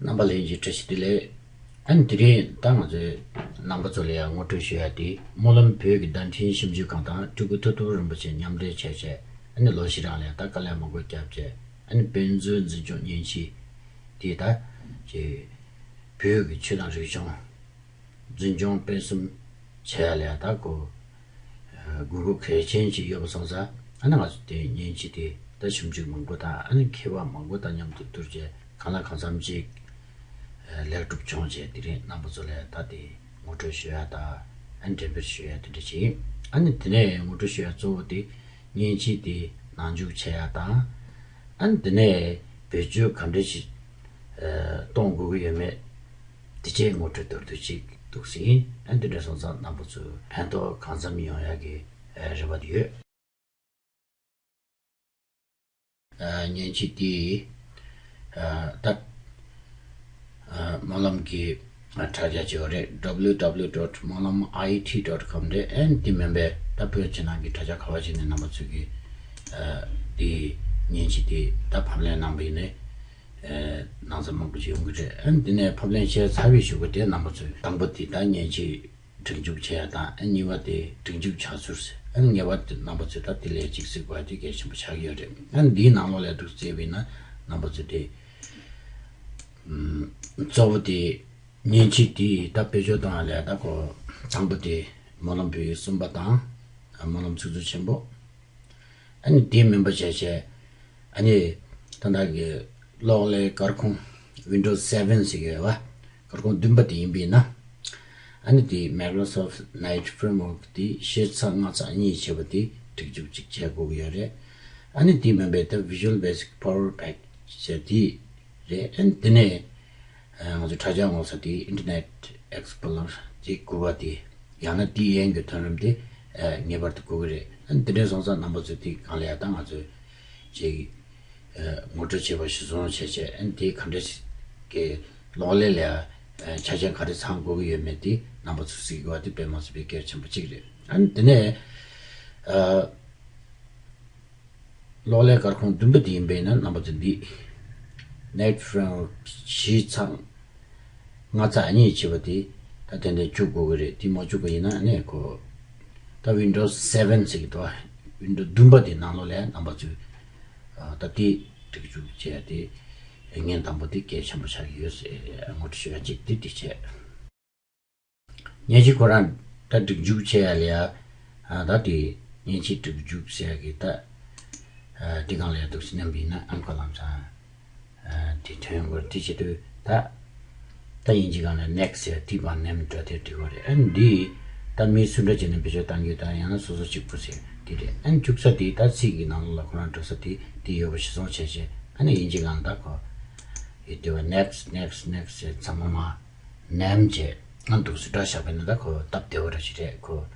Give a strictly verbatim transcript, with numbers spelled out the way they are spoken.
རྣམ་པ་ལྷན་རྒྱས་བཀྲ་ཤིས་བདེ་ལེགས། ཨ་ནི་དེ་རིང་ད་ང་ཚོས་རྣམ་པ་ཚོ་ལ་ཡང་ངོ་སྤྲོད་ཞུ་ཡ་དེ་སྨོན་ལམ་བོད་ཀྱི་བརྡ་འཕྲིན་ཞིབ་འཇུག་ཁང་དང་སྤྲུལ་སྐུ་ཐུབ་ཐུབ་རིན་པོ་ཆེ་མཉམ་འབྲེལ་བྱས་བྱས། ཨ་ནི་ལོ་ཕྱི་རང་ལ་ཡང་ད་དཀའ་ལས་མང་པོ་བརྒྱབ་བྱས། ཨ་ནི་དཔེ་མཛོད་འཛིན་སྐྱོང་མཉེན་ཆས་དེ་ད་ཅེ་བོད་ཀྱི་ཆོས་དང་རིག་གཞུང་འཛིན་སྐྱོང་སྤེལ་གསུམ་བྱེད་ཡ་ལ་ཡང་ད་གོ་དགོས་མཁོ་གལ་ཆེན་ཅིག་ཡོད་པ་སོང་ཙང་། ཨ་ནི་ང་ཚོ་དེ་མཉེན་ཆས་དེ་ད་ཞིབ་འཇུག་མང་པོ་དང་། ཨ་ནི་མཁས་པ་མང་པོ་དང་མཉམ་དུ་བསྡུར་བྱས་གང་ལ་གང་འཚམ་ཅིག་ལེགས་གྲུབ་བྱུང་བྱས། དེ་རིང་རྣམ་པ་ཚོ་ལ་ད་དེ་ངོ་སྤྲོད་ཞུ་ཡ་དང་། ཨ་ནི་འགྲེམས་སྤེལ་ཞུ་ཡ་དེ་འདྲ་བྱས། ཨ་ནི་དེ་ནས་ངོ་སྤྲོད་ཞུ་ཡ་གཙོ་བོ་དེ་མཉེན་ཆས་དེ་ནང་འཇུག་བྱེད་ཡ་དང་། ཨ་ནི་དེ་ནས་བེད་སྤྱོད་ག་འདྲ་ཞིག་གཏོང་དགོས་ཀྱི་ཡོད་མེད་དེ་བཅས་ངོ་སྤྲོད་མདོར་བསྡུས་ཅིག་འདུག་ཟིན། ཨ་ནི་དེ་འདྲ་སོང་ཙང་རྣམ་པ་ཚོས་ཕན་ཐོགས་གང་འཚམ་ཡོང་ཡ་གི་རེ་བ་ཡོད། མཉེན་ཆས་དེ་ད་སྨོན་ལམ་གྱི་དྲ་རྒྱ་ཅིག་ཡོད་རེད། W W W dot mawlamit dot com རེད། ཨ་ནི་དེ་མིན་པའི་ད་བོད་ཕྱི་ནང་གི་དྲ་རྒྱ་ག་བ་ཅིག་ནས་རྣམ་པ་ཚོས་ཀྱི་དེ་མཉེན་ཆས་དེ་ད་ཕབ་ལེན་གནང་པ་ཡིན་ནའི་ན་ཚ་མང་པོ་ཞིག་ཡོང་གི་རེད། ཨ་ནི་དེ་ནས་ཕབ་ལེན་བྱས་ཚར་བའི་གཞུག་གུ་དེ་རྣམ་པ་ཚོས་དང་པོ་དེ་ད་མཉེན་ཆས་སྒྲིག་འཇུག་བྱེད་ཡ་དང་། ཨ་ནི་གཉིས་པ་དེ་སྒྲིག་འཇུག་བྱ་ཚུལ། ཨ་ནི་ངེས་པར་དུ་རྣམ་པ་ཚོས་ད་དེ་ལས་གཅིག་གཟིགས་དགོས་པ་དེ་གལ་ཆེན་པོ་ཆགས་ཀྱི་ཡོད་རེད། ཨ་ནི་འདིའི་ནང་ལོགས་ལ་འདུག་བརྩིས་པ་ཡིན་ན་རྣམ་པ་ཚོས་དེ་གཙོ་བོ་དེ་མཉེན་ཆས་དེ་ད་བེད་སྤྱོད་གཏོང་ཡ་ལ་ད་གོ་དང་པོ་དེ་སྨོན་ལམ་བོད་ཡིག་གསུམ་པ་དང་། སྨོན་ལམ་ཚིག་མཛོད་ཆེན་པོ། ཨ་ནི་དེ་མིན་པ་བྱས་བྱས། ཨ་ནི་ད་ལྟ་གི་གློག་ཀླད་སྐར་ཁུང་Windows seven ཟེར་གྱི་ཡོད་པ། སྐར་ཁུང་བདུན་པ་དེ་ཡིན་པས་ན། ཨ་ནི་དེ་Microsoft Night Framework དེ་གཞི་ཚགས་ལྔ་ཚགས་གཉིས་བྱས་པ་དེ་སྒྲིག་འཇུག་ཅིག་བྱེད་དགོས་ཀྱི་ཡོད་རེད། ཨ་ནི་དེ་མིན་པའི་ད་Visual Basic Power Pack ཟེར་དེ་རེད། ཨ་ནི་དེ་ནས་ང་ཚོ་དྲ་རྒྱ་ངོ་ས་དེ་Internet Explorer དེ་དགུ་པ་དེ། ཡང་ན་དེའི་ཡན་གྱི་ཐོན་རིམ་དེ་ངེས་པར་དུ་དགོས་ཀྱི་རེད། ཨ་ནི་དེ་འདྲ་སོང་ཙང་རྣམ་པ་ཚོས་དེ་གང་ལ་ཡ་ད་ང་ཚོས་ཅིག་ངོ་སྤྲོད་བྱས་པ་གཞིར་བཟུང་བྱས་བྱས། ཨ་ནི་དེ་ག་འདྲ་ཞིག་གི་གློག་ཀླད་ལ་ཡ་ཆ་རྐྱེན་ག་རེ་ཚང་དགོས་ཀྱི་ཡོད་མེད་དེ་རྣམ་པ་ཚོས་གཟིགས་དགོས་པ་དེ་དཔེ་མ་སྲིད་པའི་གལ་ཆེན་པོ་གཅིག་རེད། ཨ་ནི་དེ་ནས་གློག་ཀླད་སྐར་ཁུང་བདུན་པ་དེ་ཡིན་པས་ན་རྣམ་པ་ཚོས་འདི་Night Framework གཞི་ཚགས་ལྔ་ཚགས་གཉིས་བྱས་པ་དེ་ད་ཏན་ཏན་བཅུག་དགོས་ཀྱི་རེད། དེ་མ་བཅུག་པ་ཡིན་ན་ནས་ཁོ་ད་Windows seven ཟེར་གྱི་འདུག Windows བདུན་པ་དེ་ནང་ལོགས་ལ་རྣམ་པ་ཚོས་ད་དེ་སྒྲིག་འཇུག་བྱས་ཏེ་ཉིན་དང་པོ་དེ་གལ་ཆེན་པོ་ཆགས་ཀྱི་ཡོད་ཟེར་ངོ་སྤྲོད་ཞུ་ཡ་གཅིག་དེ་དེ་བྱས། མཉེན་ཆས་ཁོ་རང་ད་སྒྲིག་འཇུག་བྱེད་ཡ་ལ་ཡ། ད་དེ་མཉེན་ཆས་སྒྲིག་འཇུག་ཟེར་ཡ་གི་ད་དེ་གང་ལ་ཡ་འདུག་སེ་མནན་པ་ཡིན་ན་ཨང་ཁོ་ལམ་སང་དེ་ཐོན་དགོས། དེ་བྱེད་དུས་ད་ད་དབྱིན་ཇི་སྒང་ལ་Next ཟེར་དེ་བར་མནན་འགྲོ་དེ་འགྲིག་གི་རེད། ཨ་ནི་འདི་ད་མི་སུ་འདྲ་བྱས་ནས་བེད་སྤྱོད་གཏང་རྒྱུ་དང་། ཡང་ན་སོ་སོ་གཅིག་པུ་ཟེར་དེ་རེད། ཨ་ནི་བཅུག་ས་དེ་ད་ཚིག་གི་ནང་ལོགས་ལ་ཁོ་རང་འགྲོ་ས་དེ་དེ་ཡོད་པ་གཞིར་བཟུང་བྱས་བྱས། ཨ་ནི་དབྱིན་ཇི་སྒང་ད་ཁོ་ཡོད་དེ་བ་Next Next Next ཟེར་ཚང་མ་མ། ནེམ་བྱས་ང་འདུག་སེ་འདྲ་བཞག་པ་ཡིན་ན་ད་ཁོ་སྟབས་བདེ་བོ་འདྲ་ཞིག་རེད། ཁོ་